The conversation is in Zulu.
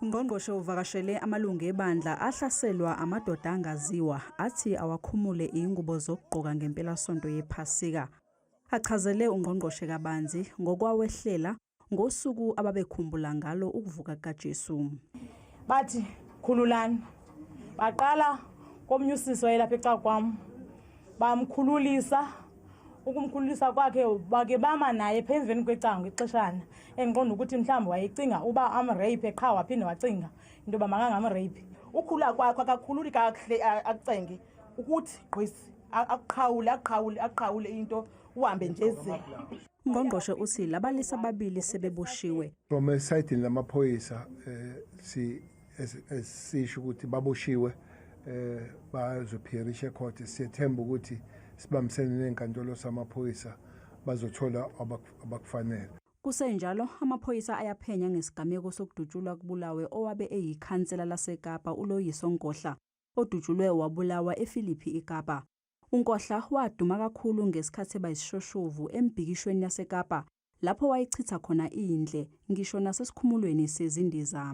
Ungqongqoshe uvakashele amalungu ebandla ahlaselwa amadoda angaziwa athi awakhumule ingubo zokugqoka ngempelasonto yePhasika. Achazele ungqongqoshe kabanzi ngokwawehlela ngosuku ababekhumbula ngalo ukuvuka kukaJesu. Bathi khululani. Baqala komnye usisi wayelapha ecakwam, bamkhululisa. Ukumkhululisa kwakhe bake bama naye pha emveni kwecango ixeshana, endiqonda ukuthi mhlawumbi wayecinga uba amrape, qha waphinde wacinga into yoba makangamrape. Ukhula kwakho akakhululi kakuhle, akucenge ukuthi gqwisi, akuqhawule, akuqhawule, akuqhawule into, uhambe nje ze. Ungqongqoshe uthi labalisa ababili sebeboshiwe. From esayidini lamaphoyisa si esisho ukuthi baboshiwe, bazophirisha ecourt. Siyethemba ukuthi sibambisene nenkantolo samaphoyisa bazothola abakufanele. Kusenjalo, amaphoyisa ayaphenya ngesigameko sokudutshulwa kubulawe owabe eyikhansela laseKapa uLoyiso Nkohla, odutshulwe wabulawa ePhilippi iKapa. UNkohla waduma kakhulu ngesikhathi eba yisishoshovu embhikishweni yaseKapa, lapho wayichitha khona indle ngisho nasesikhumulweni sezindiza.